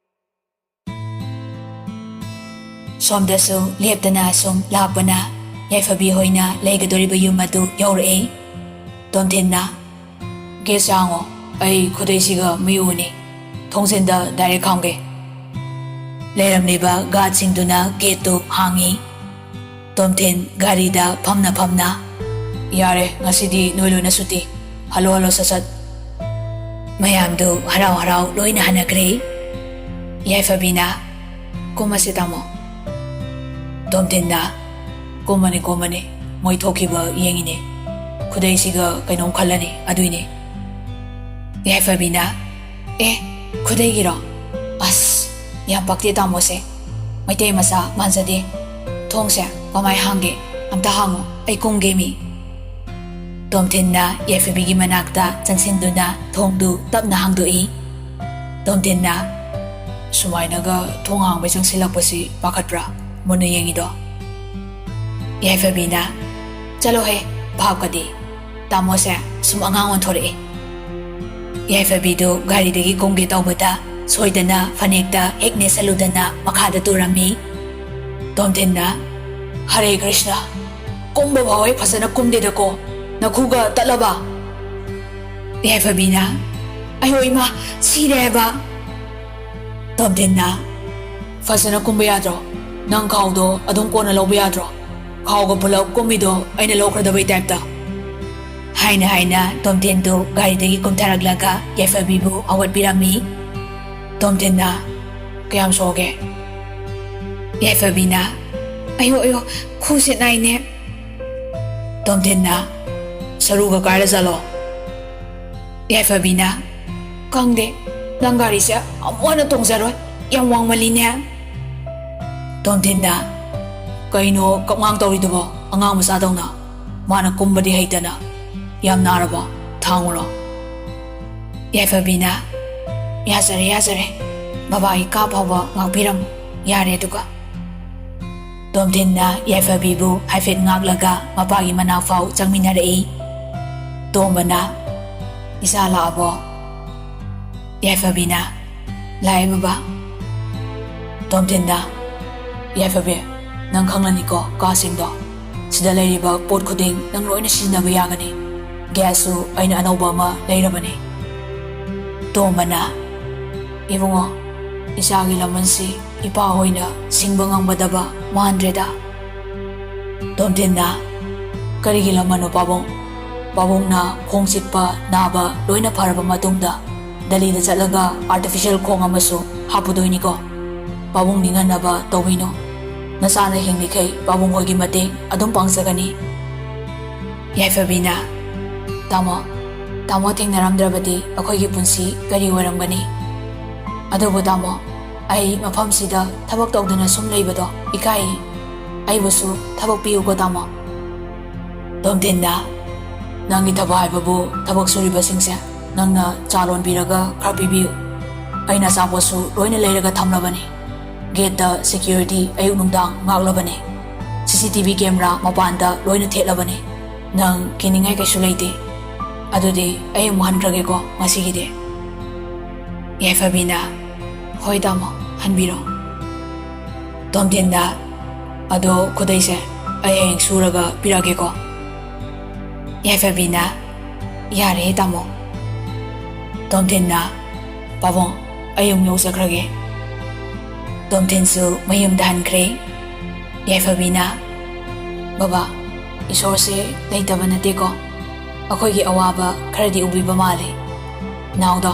ꯁꯣꯝꯗꯁꯨ ꯂꯦꯞꯇꯅ ꯁꯨꯝ ꯂꯥꯛꯄꯅ ꯌꯥꯏꯐꯕꯤ ꯍꯣꯏꯅ ꯂꯩꯒꯗꯧꯔꯤꯕ ꯌꯨꯝ ꯑꯗꯨ ꯌꯧꯔꯛꯏ꯫ ꯇꯣꯝꯊꯤꯟꯅ, "ꯒꯦꯠ ꯍꯥꯡꯉꯣ, ꯑꯩ ꯈꯨꯗꯩꯁꯤꯒ ꯃꯩ ꯎꯅꯤ꯫ ꯊꯣꯡꯖꯤꯟꯗ ꯗꯥꯏꯔꯦꯛ ꯈꯥꯝꯒꯦ꯫" ꯂꯩꯔꯝꯂꯤꯕ ꯒꯥꯔꯗꯁꯤꯡꯗꯨꯅ ꯒꯦꯠꯇꯨ ꯍꯥꯡꯉꯤ꯫ ꯇꯣꯝꯊꯤꯟ ꯒꯥꯔꯤꯗ ꯐꯝꯅ ꯐꯝꯅ, "ꯌꯥꯔꯦ, ꯉꯁꯤꯗꯤ ꯅꯣꯏ ꯂꯣꯏꯅ ꯁꯨꯇꯤ꯫ ꯍꯜꯂꯣ, ꯍꯜꯂꯣ, ꯁꯠ ꯁꯠ꯫" ꯃꯌꯥꯝꯗꯨ ꯍꯔꯥꯎ ꯍꯔꯥꯎ ꯂꯣꯏꯅ ꯍꯟꯅꯈ꯭ꯔꯦ꯫ ꯌꯥꯏꯐꯕꯤꯅ, "ꯀꯨꯝꯃꯁꯦ, ꯇꯥꯃꯣ꯫" ꯇꯣꯝꯊꯤꯟꯅ, "ꯀꯨꯝꯃꯅꯤ, ꯀꯨꯝꯃꯅꯤ꯫ ꯃꯣꯏ ꯊꯣꯛꯈꯤꯕ ꯌꯦꯡꯉꯤꯅꯦ꯫ ꯈꯨꯗꯩꯁꯤꯒ ꯀꯩꯅꯣꯝ ꯈꯜꯂꯅꯤ, ꯑꯗꯨꯏꯅꯦ꯫" ꯌꯥꯏꯐꯕꯤꯅ, "ꯑꯦ, ꯈꯨꯗꯩꯒꯤꯔꯣ? ꯑꯁ, ꯌꯥꯝ ꯄꯛꯇꯦ ꯇꯥꯃꯣꯁꯦ꯫ ꯃꯩꯇꯩ ꯃꯆꯥ ꯃꯥꯟꯖꯗꯦ꯫ ꯊꯣꯡꯁꯦ ꯀꯃꯥꯏ ꯍꯥꯡꯒꯦ? ꯑꯝꯇ ꯍꯥꯡꯉꯣ, ꯑꯩ ꯀꯨꯝꯒꯦ ꯃꯤ꯫" ꯇꯣꯝꯊꯤꯟꯅ ꯌꯥꯏꯐꯕꯤꯒꯤ ꯃꯅꯥꯛꯇ ꯆꯪꯁꯤꯟꯗꯨꯅ ꯊꯣꯡꯗꯨ ꯇꯞꯅ ꯍꯥꯡꯗꯣꯛꯏ꯫ ꯇꯣꯝꯊꯤꯟꯅ, "ꯁꯨꯃꯥꯏꯅꯒ ꯊꯣꯡ ꯍꯥꯡꯕꯩ ꯆꯪꯁꯤꯜꯂꯛꯄꯁꯤ ꯄꯥꯈꯠꯄ꯭ꯔꯥ? ꯃꯨꯟꯅ ꯌꯦꯡꯉꯤꯗꯣ?" ꯌꯥꯏꯐꯕꯤꯅ, "ꯆꯠꯂꯣꯍꯦ, ꯚꯥꯞꯀꯗꯤ꯫ ꯇꯥꯃꯣꯁꯦ ꯁꯨꯝ ꯑꯉꯥꯡ ꯑꯣꯟꯊꯣꯔꯛꯑꯦ꯫" ꯌꯥꯏꯐꯕꯤꯗꯨ ꯒꯥꯔꯤꯗꯒꯤ ꯀꯨꯝꯒꯦ ꯇꯧꯕꯗ ꯁꯣꯏꯗꯅ ꯐꯅꯦꯛꯇ ꯍꯦꯛ ꯅꯦꯠꯁꯜꯂꯨꯗꯅ ꯃꯈꯥꯗ ꯇꯨꯔꯝꯃꯤ꯫ ꯇꯣꯝꯊꯤꯟꯅ, "ꯍꯔꯦ ꯀ꯭ꯔꯤꯁꯅ, ꯀꯨꯝꯕ ꯐꯥꯎ ꯍꯦꯛ ꯐꯖꯅ ꯀꯨꯝꯗꯦꯗꯀꯣ, ꯅꯈꯨꯒ ꯇꯠꯂꯕ?" ꯌꯥꯏꯐꯕꯤꯅ, "ꯑꯌꯣ ꯏꯃꯥ, ꯁꯤꯔꯦ ꯍꯥꯏꯕ꯫" ꯇꯣꯝꯊꯤꯟꯅ, "ꯐꯖꯅ ꯀꯨꯝꯕ ꯌꯥꯗ꯭ꯔꯣ? ꯅꯪ ꯈꯥꯎꯗꯣ ꯑꯗꯨꯝ ꯀꯣꯟꯅ ꯂꯧꯕ ꯌꯥꯗ꯭ꯔꯣ? ꯈꯥꯎꯒ ꯄꯨꯂꯞ ꯀꯨꯝꯃꯤꯗꯣ ꯑꯩꯅ ꯂꯧꯈ꯭ꯔꯗꯕꯩ ꯇꯥꯏꯞꯇ꯫" ꯍꯥꯏꯅ ꯍꯥꯏꯅ ꯇꯣꯝꯊꯤꯟꯗꯨ ꯒꯥꯔꯤꯗꯒꯤ ꯀꯨꯝꯊꯔꯛꯂꯒ ꯌꯥꯏꯐꯕꯤꯕꯨ ꯍꯧꯒꯠꯄꯤꯔꯝꯃꯤ꯫ ꯇꯣꯝꯊꯤꯟꯅ, "ꯀꯌꯥꯝ ꯁꯣꯛꯑꯒꯦ?" ꯌꯥꯏꯐꯕꯤꯅ, "ꯑꯌꯣ, ꯑꯌꯣ, ꯈꯨꯁꯦ ꯅꯥꯏꯅꯦ꯫" ꯇꯣꯝꯊꯤꯟꯅ, "ꯁꯔꯨꯒ ꯀꯥꯏꯔ ꯆꯠꯂꯣ꯫" ꯌꯥꯏꯐꯕꯤꯅ, "ꯈꯪꯗꯦ, ꯅꯪ ꯒꯥꯔꯤꯁꯦ ꯑꯃꯨꯛ ꯍꯟꯅ ꯇꯣꯡꯖꯔꯣꯏ, ꯌꯥꯝ ꯋꯥꯡꯃꯜꯂꯤꯅꯦ꯫" ꯇꯣꯝꯊꯤꯟꯅ, "ꯀꯩꯅꯣ ꯀꯞꯉꯥꯡ ꯇꯧꯔꯤꯗꯨꯕꯣ ꯑꯉꯥꯡ ꯃꯆꯥꯗꯧꯅ? ꯃꯥꯅ ꯀꯨꯝꯕꯗꯤ ꯍꯩꯇꯅ꯫ "ꯌꯥꯝ ꯅꯥꯔꯕꯣ? ꯊꯥꯡꯉꯨꯔꯣ?" ꯌꯥꯏꯐꯕꯤꯅ, "ꯌꯥꯖꯔꯦ, ꯌꯥꯖꯔꯦ꯫ ꯕꯕꯥꯒꯤ ꯀꯥ ꯐꯥꯎꯕ ꯉꯥꯛꯄꯤꯔꯝꯃꯨ꯫ ꯌꯥꯔꯦ ꯑꯗꯨꯒ꯫" ꯇꯣꯝꯊꯤꯟꯅ ꯌꯥꯏꯐꯕꯤꯕꯨ ꯍꯥꯏꯐꯦꯠ ꯉꯥꯛꯂꯒ ꯃꯄꯥꯒꯤ ꯃꯅꯥꯛ ꯐꯥꯎ ꯆꯪꯃꯤꯟꯅꯔꯛꯏ꯫ ꯇꯣꯝꯕꯅ, "ꯏꯆꯥ ꯂꯥꯛꯑꯕꯣ?" ꯌꯥꯏꯐꯕꯤꯅ, "ꯂꯥꯛꯑꯦ ꯕꯕꯥ꯫" ꯇꯣꯝꯊꯤꯟꯅ, "ꯌꯥꯏꯐꯕꯤ, ꯅꯪ ꯈꯪꯂꯅꯤꯀꯣ ꯀꯥꯁꯤꯡꯗꯣ꯫ ꯁꯤꯗ ꯂꯩꯔꯤꯕ ꯄꯣꯠ ꯈꯨꯗꯤꯡ ꯅꯪ ꯂꯣꯏꯅ ꯁꯤꯖꯤꯟꯅꯕ ꯌꯥꯒꯅꯤ꯫ ꯒ꯭ꯌꯥꯁꯁꯨ ꯑꯩꯅ ꯑꯅꯧꯕ ꯑꯃ ꯂꯩꯔꯕꯅꯤ꯫" ꯇꯣꯝꯕꯅ, "ꯏꯕꯨꯡꯉꯣ, ꯏꯆꯥꯒꯤ ꯂꯃꯟꯁꯤ ꯏꯄꯥ ꯍꯣꯏꯅ ꯁꯤꯡꯕ ꯉꯝꯒꯗꯕ ꯃꯥꯟꯗ꯭ꯔꯦꯗ꯫" ꯇꯣꯝꯊꯤꯟꯅ, "ꯀꯔꯤꯒꯤ ꯂꯃꯟꯅꯣ ꯄꯥꯕꯨꯡ? ꯄꯥꯕꯨꯡꯅ ꯈꯣꯡ ꯆꯤꯛꯄ, ꯅꯥꯕ ꯂꯣꯏꯅ ꯐꯔꯕ ꯃꯇꯨꯡꯗ ꯗꯦꯜꯂꯤꯗ ꯆꯠꯂꯒ ꯑꯥꯔꯇꯤꯐꯤꯁꯤꯌꯦꯜ ꯈꯣꯡ ꯑꯃꯁꯨ ꯍꯥꯞꯄꯨꯗꯣꯏꯅꯤꯀꯣ꯫ ꯄꯥꯕꯨꯡ ꯅꯤꯡꯍꯟꯅꯕ ꯇꯧꯕꯤꯅꯨ꯫ ꯅꯆꯥꯅ ꯍꯤꯡꯂꯤꯈꯩ ꯄꯥꯕꯨꯡ ꯍꯣꯏꯒꯤ ꯃꯇꯦꯡ ꯑꯗꯨꯝ ꯄꯥꯡꯖꯒꯅꯤ꯫" ꯌꯥꯏꯐꯕꯤꯅ, "ꯇꯥꯃꯣ, ꯇꯥꯃꯣ ꯊꯦꯡꯅꯔꯝꯗ꯭ꯔꯕꯗꯤ ꯑꯩꯈꯣꯏꯒꯤ ꯄꯨꯟꯁꯤ ꯀꯔꯤ ꯑꯣꯏꯔꯝꯒꯅꯤ? ꯑꯗꯨꯕꯨ ꯇꯥꯃꯣ, ꯑꯩ ꯃꯐꯝꯁꯤꯗ ꯊꯕꯛ ꯇꯧꯗꯅ ꯁꯨꯝ ꯂꯩꯕꯗꯣ ꯏꯀꯥꯏ꯫ ꯑꯩꯕꯨꯁꯨ ꯊꯕꯛ ꯄꯤꯌꯨꯀꯣ ꯇꯥꯃꯣ꯫" ꯇꯣꯝꯊꯤꯟꯅ, "ꯅꯪꯒꯤ ꯊꯕꯛ ꯍꯥꯏꯕꯕꯨ ꯊꯕꯛ ꯁꯨꯔꯤꯕꯁꯤꯡꯁꯦ ꯅꯪꯅ ꯆꯥ ꯂꯣꯟꯕꯤꯔꯒ ꯈꯔ ꯄꯤꯕꯤꯌꯨ꯫ ꯑꯩꯅ ꯑꯆꯥꯄꯣꯠꯁꯨ ꯂꯣꯏꯅ ꯂꯩꯔꯒ ꯊꯝꯂꯕꯅꯤ꯫ ꯒꯦꯠꯇ ꯁꯦꯀ꯭ꯌꯨꯔꯤꯇꯤ ꯑꯌꯨꯛ ꯅꯨꯡꯗꯥꯡ ꯉꯥꯛꯂꯕꯅꯤ꯫ ꯁꯤ ꯁꯤ ꯇꯤ ꯚꯤ ꯀꯦꯃꯦꯔꯥ ꯃꯄꯥꯟꯗ ꯂꯣꯏꯅ ꯊꯦꯠꯂꯕꯅꯤ꯫ ꯅꯪ ꯀꯤꯅꯤꯡꯉꯥꯏ ꯀꯩꯁꯨ ꯂꯩꯇꯦ꯫ ꯑꯗꯨꯗꯤ ꯑꯩ ꯑꯃꯨꯛ ꯍꯟꯈ꯭ꯔꯒꯦꯀꯣ ꯉꯁꯤꯒꯤꯗꯤ꯫" ꯌꯥꯏꯐꯕꯤꯅ, "ꯍꯣꯏ ꯇꯥꯃꯣ, ꯍꯟꯕꯤꯔꯣ꯫" ꯇꯣꯝꯊꯤꯟꯅ, "ꯑꯗꯣ ꯈꯨꯗꯩꯁꯦ ꯑꯩ ꯍꯌꯦꯡ ꯁꯨꯔꯒ ꯄꯤꯔꯛꯑꯒꯦꯀꯣ꯫" ꯌꯥꯏꯐꯕꯤꯅ, "ꯌꯥꯔꯦ ꯇꯥꯃꯣ꯫" ꯇꯣꯝꯊꯤꯟꯅ, "ꯄꯥꯕꯨꯡ, ꯑꯩ ꯑꯃꯨꯛ ꯂꯧꯖꯈ꯭ꯔꯒꯦ꯫" ꯇꯣꯝꯊꯤꯟꯁꯨ ꯃꯌꯨꯝꯗ ꯍꯟꯈ꯭ꯔꯦ꯫ ꯌꯥꯏꯐꯕꯤꯅ, "ꯕꯕꯥ, ꯏꯁꯣꯔꯁꯦ ꯂꯩꯇꯕ ꯅꯠꯇꯦꯀꯣ꯫ ꯑꯩꯈꯣꯏꯒꯤ ꯑꯋꯥꯕ ꯈꯔꯗꯤ ꯎꯕꯤꯕ ꯃꯥꯜꯂꯦ꯫ ꯅꯥꯎꯗꯣ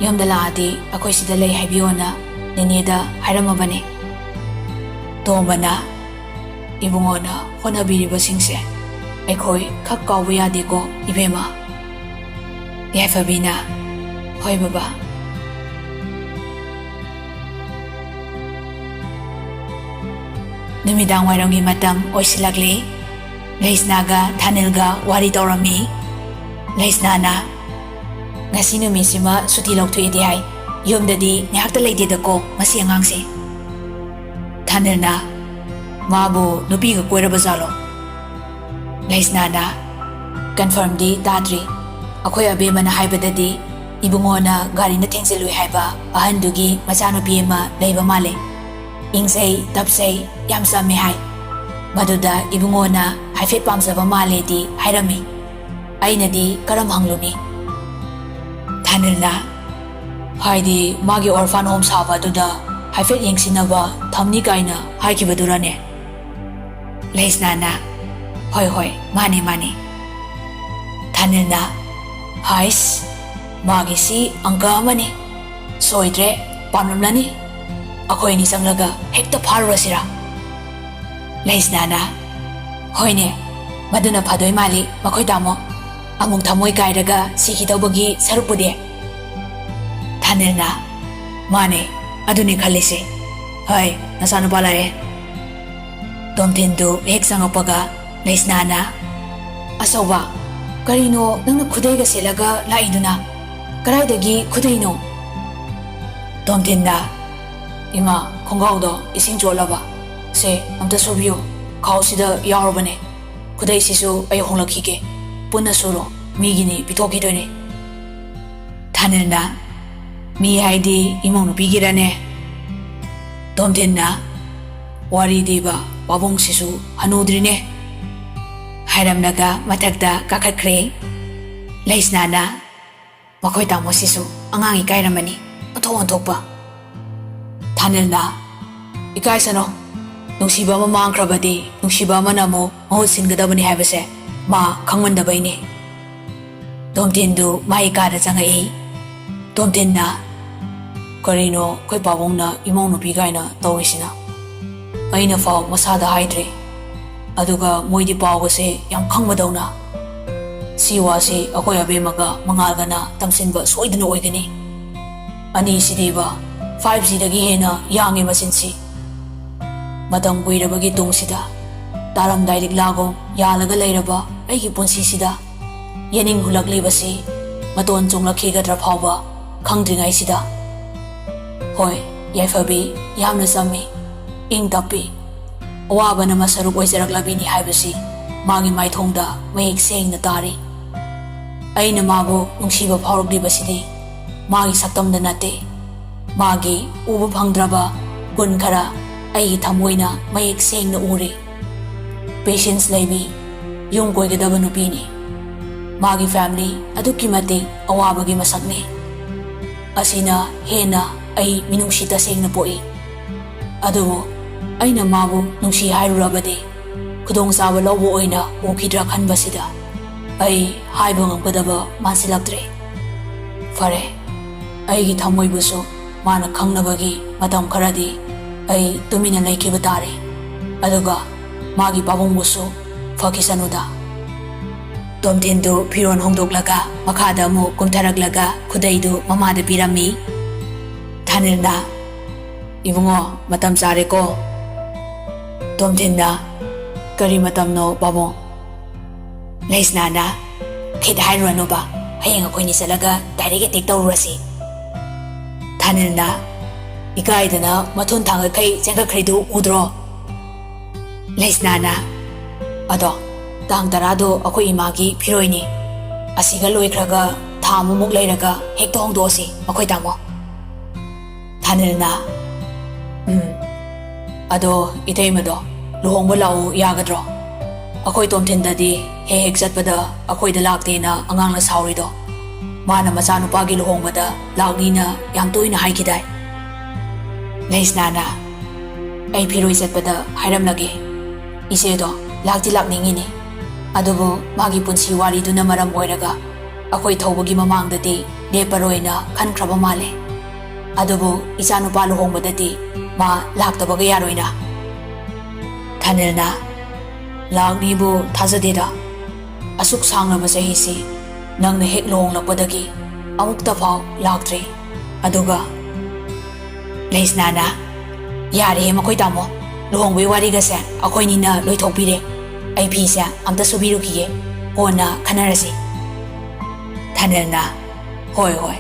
ꯌꯨꯝꯗ ꯂꯥꯛꯑꯗꯤ ꯑꯩꯈꯣꯏ ꯁꯤꯗ ꯂꯩ ꯍꯥꯏꯕꯤꯌꯣꯅ ꯅꯦꯅꯦꯗ ꯍꯥꯏꯔꯝꯃꯕꯅꯦ꯫" ꯇꯣꯝꯕꯅ, "ꯏꯕꯨꯡꯉꯣꯅ ꯍꯣꯠꯅꯕꯤꯔꯤꯕꯁꯤꯡꯁꯦ ꯑꯩꯈꯣꯏ ꯈꯛ ꯀꯥꯎꯕ ꯌꯥꯗꯦꯀꯣ ꯏꯕꯦꯝꯃ꯫" ꯌꯥꯏꯐꯕꯤꯅ, "ꯍꯣꯏ ꯕꯕꯥ꯫" ꯅꯨꯃꯤꯗꯥꯡ ꯋꯥꯏꯔꯝꯒꯤ ꯃꯇꯝ ꯑꯣꯏꯁꯤꯜꯂꯛꯂꯤ꯫ ꯂꯩꯁꯅꯥꯒ ꯊꯥꯅꯤꯜꯒ ꯋꯥꯔꯤ ꯇꯧꯔꯝꯃꯤ꯫ ꯂꯩꯁꯅꯥꯅ, "ꯉꯁꯤ ꯅꯨꯃꯤꯠꯁꯤꯃ ꯁꯨꯇꯤ ꯂꯧꯊꯣꯛꯑꯦꯗꯤ ꯍꯥꯏ, ꯌꯨꯝꯗꯗꯤ ꯉꯥꯏꯍꯥꯛꯇ ꯂꯩꯇꯦꯗꯀꯣ ꯃꯁꯤ ꯑꯉꯥꯡꯁꯦ"꯫ ꯊꯥꯅꯤꯜꯅ, "ꯃꯥꯕꯨ ꯅꯨꯄꯤꯒ ꯀꯣꯏꯔꯕ ꯖꯥꯠꯂꯣ?" ꯂꯩꯁꯅꯥꯅ, "ꯀꯟꯐꯥꯔꯝꯗꯤ ꯇꯥꯗ꯭ꯔꯤ꯫ ꯑꯩꯈꯣꯏ ꯑꯕꯦꯝꯃꯅ ꯍꯥꯏꯕꯗꯗꯤ ꯏꯕꯨꯡꯉꯣꯅ ꯒꯥꯔꯤꯅ ꯊꯦꯡꯖꯤꯜꯂꯨꯏ ꯍꯥꯏꯕ ꯑꯍꯟꯗꯨꯒꯤ ꯃꯆꯥꯅꯨꯄꯤ ꯑꯃ ꯂꯩꯕ ꯃꯥꯜꯂꯦ꯫ ꯏꯪꯖꯩ ꯇꯞꯆꯩ, ꯌꯥꯝ ꯆꯝꯃꯦ ꯍꯥꯏ꯫ ꯃꯗꯨꯗ ꯏꯕꯨꯡꯉꯣꯅ ꯍꯥꯏꯐꯦꯠ ꯄꯥꯝꯖꯕ ꯃꯥꯜꯂꯦꯗꯤ ꯍꯥꯏꯔꯝꯃꯤ꯫ ꯑꯩꯅꯗꯤ ꯀꯔꯝ ꯍꯪꯂꯨꯅꯤ?" ꯊꯥꯅꯤꯜꯅ, "ꯍꯥꯏꯗꯤ ꯃꯥꯒꯤ ꯑꯣꯔꯐꯥꯟ ꯍꯣꯝ ꯁꯥꯕ ꯑꯗꯨꯗ ꯍꯥꯏꯐꯦꯠ ꯌꯦꯡꯁꯤꯟꯅꯕ ꯊꯝꯅꯤ ꯀꯥꯏꯅ ꯍꯥꯏꯈꯤꯕꯗꯨꯔꯅꯦ?" ꯂꯩꯁꯅꯥꯅ, "ꯍꯣꯏ ꯍꯣꯏ, ꯃꯥꯅꯦ ꯃꯥꯅꯦ"꯫ ꯊꯥꯅꯤꯜꯅ, "ꯍꯥꯏꯁ, ꯃꯥꯒꯤꯁꯤ ꯑꯪꯀ ꯑꯃꯅꯤ꯫ ꯁꯣꯏꯗ꯭ꯔꯦ, ꯄꯥꯝꯂꯝꯂꯅꯤ꯫ ꯑꯩꯈꯣꯏ ꯑꯅꯤ ꯆꯪꯂꯒ ꯍꯦꯛꯇ ꯐꯥꯔꯨꯔꯁꯤꯔꯥ?" ꯂꯩꯁꯅꯥꯅ, "ꯍꯣꯏꯅꯦ, ꯃꯗꯨꯅ ꯐꯗꯣꯏ ꯃꯥꯜꯂꯤ ꯃꯈꯣꯏ ꯇꯥꯃꯣ꯫ ꯑꯃꯨꯛ ꯊꯃꯣꯏ ꯀꯥꯏꯔꯒ ꯁꯤꯈꯤꯗꯧꯕꯒꯤ ꯁꯔꯨꯛꯄꯨꯗꯤ"꯫ ꯊꯥꯅꯤꯜꯅ, "ꯃꯥꯅꯦ, ꯑꯗꯨꯅꯦ ꯈꯜꯂꯤꯁꯦ꯫ ꯍꯣꯏ, ꯅꯆꯥꯅꯨꯄꯥ ꯂꯥꯛꯑꯦ"꯫ ꯇꯣꯝꯊꯤꯟꯗꯨ ꯍꯦꯛ ꯆꯪꯉꯛꯄꯒ ꯂꯩꯁꯅꯥꯅ, "ꯑꯆꯧꯕ, ꯀꯔꯤꯅꯣ ꯅꯪꯅ ꯈꯨꯗꯩꯒ ꯁꯦꯠꯂꯒ ꯂꯥꯛꯏꯗꯨꯅ? ꯀꯗꯥꯏꯗꯒꯤ ꯈꯨꯗꯩꯅꯣ?" ꯇꯣꯝꯊꯤꯟꯅ, "ꯏꯃꯥ, ꯈꯣꯡꯒ꯭ꯔꯥꯎꯗꯣ ꯏꯁꯤꯡ ꯆꯣꯠꯂꯕ꯫ ꯁꯦ, ꯑꯝꯇ ꯁꯨꯕꯤꯌꯨ꯫ ꯈꯥꯎꯁꯤꯗ ꯌꯥꯎꯔꯕꯅꯦ꯫ ꯈꯨꯗꯩꯁꯤꯁꯨ ꯑꯩ ꯍꯣꯡꯂꯛꯈꯤꯒꯦ꯫ ꯄꯨꯟꯅ ꯁꯨꯔꯣ꯫ ꯃꯤꯒꯤꯅꯤ, ꯄꯤꯊꯣꯛꯈꯤꯗꯣꯏꯅꯦ"꯫ ꯊꯥꯅꯤꯜꯅ, "ꯃꯤ ꯍꯥꯏꯗꯤ ꯏꯃꯧ ꯅꯨꯄꯤꯒꯤꯔꯅꯦ?" ꯇꯣꯝꯊꯤꯟꯅ, "ꯋꯥꯔꯤꯗꯤꯕ, ꯄꯥꯕꯨꯡꯁꯤꯁꯨ ꯍꯅꯨꯗ꯭ꯔꯤꯅꯦ"꯫ ꯍꯥꯏꯔꯝꯂꯒ ꯃꯊꯛꯇ ꯀꯥꯈꯠꯈ꯭ꯔꯦ꯫ ꯂꯩꯁꯅꯥꯅ, "ꯃꯈꯣꯏ ꯇꯥꯃꯣꯁꯤꯁꯨ ꯑꯉꯥꯡ ꯏꯀꯥꯏꯔꯝꯃꯅꯤ, ꯑꯣꯟꯊꯣꯛ ꯑꯣꯟꯊꯣꯛꯄ"꯫ ꯊꯥꯅꯤꯜꯅ, "ꯏꯀꯥꯏꯁꯅꯣ, ꯅꯨꯡꯁꯤꯕ ꯑꯃ ꯃꯥꯡꯈ꯭ꯔꯕꯗꯤ ꯅꯨꯡꯁꯤꯕ ꯑꯃꯅ ꯑꯃꯨꯛ ꯃꯍꯨꯠ ꯁꯤꯟꯒꯗꯕꯅꯤ ꯍꯥꯏꯕꯁꯦ ꯃꯥ ꯈꯪꯃꯟꯗꯕꯩꯅꯦ"꯫ ꯇꯣꯝꯊꯤꯟꯗꯨ ꯃꯥꯒꯤ ꯀꯥꯗ ꯆꯪꯉꯛꯏ꯫ ꯇꯣꯝꯊꯤꯟꯅ, "ꯀꯔꯤꯅꯣ ꯑꯩꯈꯣꯏ ꯄꯥꯕꯨꯡꯅ ꯏꯃꯧ ꯅꯨꯄꯤ ꯀꯥꯏꯅ ꯇꯧꯔꯤꯁꯤꯅ? ꯑꯩꯅ ꯐꯥꯎ ꯃꯁꯥꯗ ꯍꯥꯏꯗ꯭ꯔꯤ, ꯑꯗꯨꯒ ꯃꯣꯏꯗꯤ ꯄꯥꯎꯒꯁꯦ ꯌꯥꯝ ꯈꯪꯕꯗꯧꯅ꯫ ꯁꯤ ꯋꯥꯁꯤ ꯑꯩꯈꯣꯏ ꯑꯕꯦꯝꯃꯒ ꯃꯉꯥꯜꯒꯅ ꯇꯝꯁꯤꯟꯕ ꯁꯣꯏꯗꯅ ꯑꯣꯏꯒꯅꯤ꯫ ꯑꯅꯤꯁꯤꯗꯤꯕ, ꯐꯥꯏꯚ ꯖꯤꯗꯒꯤ ꯍꯦꯟꯅ ꯌꯥꯡꯉꯤ ꯃꯆꯤꯟꯁꯤ꯫ ꯃꯇꯝ ꯀꯨꯏꯔꯕꯒꯤ ꯇꯨꯡꯁꯤꯗ ꯇꯥꯔꯝꯗꯥꯏ ꯂꯤꯛꯂꯥꯒꯨꯝ ꯌꯥꯜꯂꯒ ꯂꯩꯔꯕ ꯑꯩꯒꯤ ꯄꯨꯟꯁꯤꯁꯤꯗ ꯌꯦꯅꯤꯡ ꯍꯨꯜꯂꯛꯂꯤꯕꯁꯤ ꯃꯇꯣꯟ ꯆꯣꯡꯂꯛꯈꯤꯒꯗ꯭ꯔꯥ ꯐꯥꯎꯕ ꯈꯪꯗ꯭ꯔꯤꯉꯩꯁꯤꯗ꯫ ꯍꯣꯏ, ꯌꯥꯏꯐꯕꯤ ꯌꯥꯝꯅ ꯆꯝꯃꯤ, ꯏꯪ ꯇꯞꯄꯤ꯫ ꯑꯋꯥꯕꯅ ꯃꯁꯔꯨꯛ ꯑꯣꯏꯖꯔꯛꯂꯕꯤꯅꯤ ꯍꯥꯏꯕꯁꯤ ꯃꯥꯒꯤ ꯃꯥꯏꯊꯣꯡꯗ ꯃꯌꯦꯛ ꯁꯦꯡꯅ ꯇꯥꯔꯤ꯫ ꯑꯩꯅ ꯃꯥꯕꯨ ꯅꯨꯡꯁꯤꯕ ꯐꯥꯎꯔꯛꯂꯤꯕꯁꯤꯗꯤ ꯃꯥꯒꯤ ꯁꯛꯇꯝꯗ ꯅꯠꯇꯦ, ꯃꯥꯒꯤ ꯎꯕ ꯐꯪꯗ꯭ꯔꯕ ꯒꯨꯟ ꯈꯔ ꯑꯩꯒꯤ ꯊꯃꯣꯏꯅ ꯃꯌꯦꯛ ꯁꯦꯡꯅ ꯎꯔꯤ꯫ ꯄꯦꯁꯦꯟꯁ ꯂꯩꯕꯤ, ꯌꯨꯝ ꯀꯣꯏꯒꯗꯕ ꯅꯨꯄꯤꯅꯤ꯫ ꯃꯥꯒꯤ ꯐꯦꯃꯤꯂꯤ ꯑꯗꯨꯛꯀꯤ ꯃꯇꯤꯛ ꯑꯋꯥꯕꯒꯤ ꯃꯁꯛꯅꯤ꯫ ꯑꯁꯤꯅ ꯍꯦꯟꯅ ꯑꯩ ꯃꯤꯅꯨꯡꯁꯤ ꯇꯁꯦꯡꯅ ꯄꯣꯛꯏ꯫ ꯑꯗꯨꯕꯨ ꯑꯩꯅ ꯃꯥꯕꯨ ꯅꯨꯡꯁꯤ ꯍꯥꯏꯔꯨꯔꯕꯗꯤ ꯈꯨꯗꯣꯡꯆꯥꯕ ꯂꯧꯕ ꯑꯣꯏꯅ ꯎꯈꯤꯗ꯭ꯔꯥ ꯈꯟꯕꯁꯤꯗ ꯑꯩ ꯍꯥꯏꯕ ꯉꯝꯒꯗꯕ ꯃꯥꯟꯁꯤꯜꯂꯛꯇ꯭ꯔꯦ꯫ ꯐꯔꯦ, ꯑꯩꯒꯤ ꯊꯃꯣꯏꯕꯨꯁꯨ ꯃꯥꯅ ꯈꯪꯅꯕꯒꯤ ꯃꯇꯝ ꯈꯔꯗꯤ ꯑꯩ ꯇꯨꯃꯤꯟꯅ ꯂꯩꯈꯤꯕ ꯇꯥꯔꯦ꯫ ꯑꯗꯨꯒ ꯃꯥꯒꯤ ꯄꯥꯕꯨꯡꯕꯨꯁꯨ ꯐꯈꯤꯁꯅꯨꯗ꯫ ꯇꯣꯝꯊꯤꯟꯗꯨ ꯐꯤꯔꯣꯜ ꯍꯣꯡꯗꯣꯛꯂꯒ ꯃꯈꯥꯗ ꯑꯃꯨꯛ ꯀꯨꯝꯊꯔꯛꯂꯒ ꯈꯨꯗꯩꯗꯨ ꯃꯃꯥꯗ ꯄꯤꯔꯝꯃꯤ꯫ ꯊꯥꯅꯤꯜꯅ, "ꯏꯕꯨꯡꯉꯣ, ꯃꯇꯝ ꯆꯥꯔꯦꯀꯣ?" ꯇꯣꯝꯊꯤꯟꯅ, "ꯀꯔꯤ ꯃꯇꯝꯅꯣ, ꯄꯥꯕꯨꯡ?" ꯂꯩꯁꯅꯥꯅ, "ꯈꯤꯠ ꯍꯥꯏꯔꯨꯔꯅꯨꯕ, ꯍꯌꯦꯡ ꯑꯩꯈꯣꯏꯅꯤ ꯆꯠꯂꯒ ꯗꯥꯏꯔꯦꯛ ꯑꯦꯇꯦꯛ ꯇꯧꯔꯨꯔꯁꯤ꯫" ꯊꯥꯅꯤꯜꯅ, ꯏꯀꯥꯏꯗꯅ ꯃꯊꯨꯟ ꯊꯥꯡꯒꯠꯈꯩ ꯆꯦꯟꯈꯠꯈ꯭ꯔꯤꯗꯨ ꯎꯗ꯭ꯔꯣ? ꯂꯩꯁꯅꯥꯅ, "ꯑꯗꯣ ꯇꯥꯡ ꯇꯔꯥꯗꯣ ꯑꯩꯈꯣꯏ ꯏꯃꯥꯒꯤ ꯐꯤꯔꯣꯏꯅꯤ꯫ ꯑꯁꯤꯒ ꯂꯣꯏꯈ꯭ꯔꯒ ꯊꯥ ꯑꯃꯃꯨꯛ ꯂꯩꯔꯒ ꯍꯦꯛꯇ ꯍꯣꯡꯗꯣꯛꯑꯁꯤ, ꯑꯩꯈꯣꯏ ꯇꯥꯃꯣ꯫" ꯊꯥꯅꯤꯜꯅ, "ꯎꯝ, ꯑꯗꯣ ꯏꯇꯩꯃꯗꯣ ꯂꯨꯍꯣꯡꯕ ꯂꯥꯛꯎ ꯌꯥꯒꯗ꯭ꯔꯣ? ꯑꯩꯈꯣꯏ ꯇꯣꯝꯊꯤꯟꯗꯗꯤ ꯍꯦꯛ ꯍꯦꯛ ꯆꯠꯄꯗ ꯑꯩꯈꯣꯏꯗ ꯂꯥꯛꯇꯦꯅ ꯑꯉꯥꯡꯅ ꯁꯥꯎꯔꯤꯗꯣ꯫ ꯃꯥꯅ ꯃꯆꯥꯅꯨꯄꯥꯒꯤ ꯂꯨꯍꯣꯡꯕꯗ ꯂꯥꯛꯅꯤꯅ ꯌꯥꯝ ꯇꯣꯏꯅ ꯍꯥꯏꯈꯤꯗꯥꯏ?" ꯂꯩꯁꯅꯥꯅ, "ꯑꯩ ꯐꯤꯔꯣꯏ ꯆꯠꯄꯗ ꯍꯥꯏꯔꯝꯂꯒꯦ꯫ ꯏꯆꯦꯗꯣ ꯂꯥꯛꯇꯤ ꯂꯥꯛꯅꯤꯡꯉꯤꯅꯤ, ꯑꯗꯨꯕꯨ ꯃꯥꯒꯤ ꯄꯨꯟꯁꯤ ꯋꯥꯔꯤꯗꯨꯅ ꯃꯔꯝ ꯑꯣꯏꯔꯒ ꯑꯩꯈꯣꯏ ꯊꯧꯕꯒꯤ ꯃꯃꯥꯡꯗꯗꯤ ꯂꯦꯞꯄꯔꯣꯏꯅ ꯈꯟꯈ꯭ꯔꯕ ꯃꯥꯜꯂꯦ꯫ ꯑꯗꯨꯕꯨ ꯏꯆꯥꯅꯨꯄꯥ ꯂꯨꯍꯣꯡꯕꯗꯗꯤ ꯃꯥ ꯂꯥꯛꯇꯕꯒ ꯌꯥꯔꯣꯏꯅ꯫" ꯊꯥꯅꯤꯜꯅ, "ꯂꯥꯛꯅꯤꯕꯨ ꯊꯥꯖꯗꯦꯗ꯫ ꯑꯁꯨꯛ ꯁꯥꯡꯂꯕ ꯆꯍꯤꯁꯤ ꯅꯪꯅ ꯍꯦꯛ ꯂꯨꯍꯣꯡꯂꯛꯄꯗꯒꯤ ꯑꯃꯨꯛꯇ ꯐꯥꯎ ꯂꯥꯛꯇ꯭ꯔꯤ꯫ ꯑꯗꯨꯒ" ꯂꯩꯁꯅꯥꯅ, "ꯌꯥꯔꯦꯍꯦ ꯃꯈꯣꯏ ꯇꯥꯃꯣ, ꯂꯨꯍꯣꯡꯕꯒꯤ ꯋꯥꯔꯤꯒꯁꯦ ꯑꯩꯈꯣꯏꯅꯤꯅ ꯂꯣꯏꯊꯣꯛꯄꯤꯔꯦ꯫ ꯑꯩ ꯐꯤꯁꯦ ꯑꯝꯇ ꯁꯨꯕꯤꯔꯨꯈꯤꯒꯦ, ꯀꯣꯟꯅ ꯈꯟꯅꯔꯁꯤ꯫ ꯊꯥꯅꯤꯜꯅ, "ꯍꯣꯏ, ꯍꯣꯏ,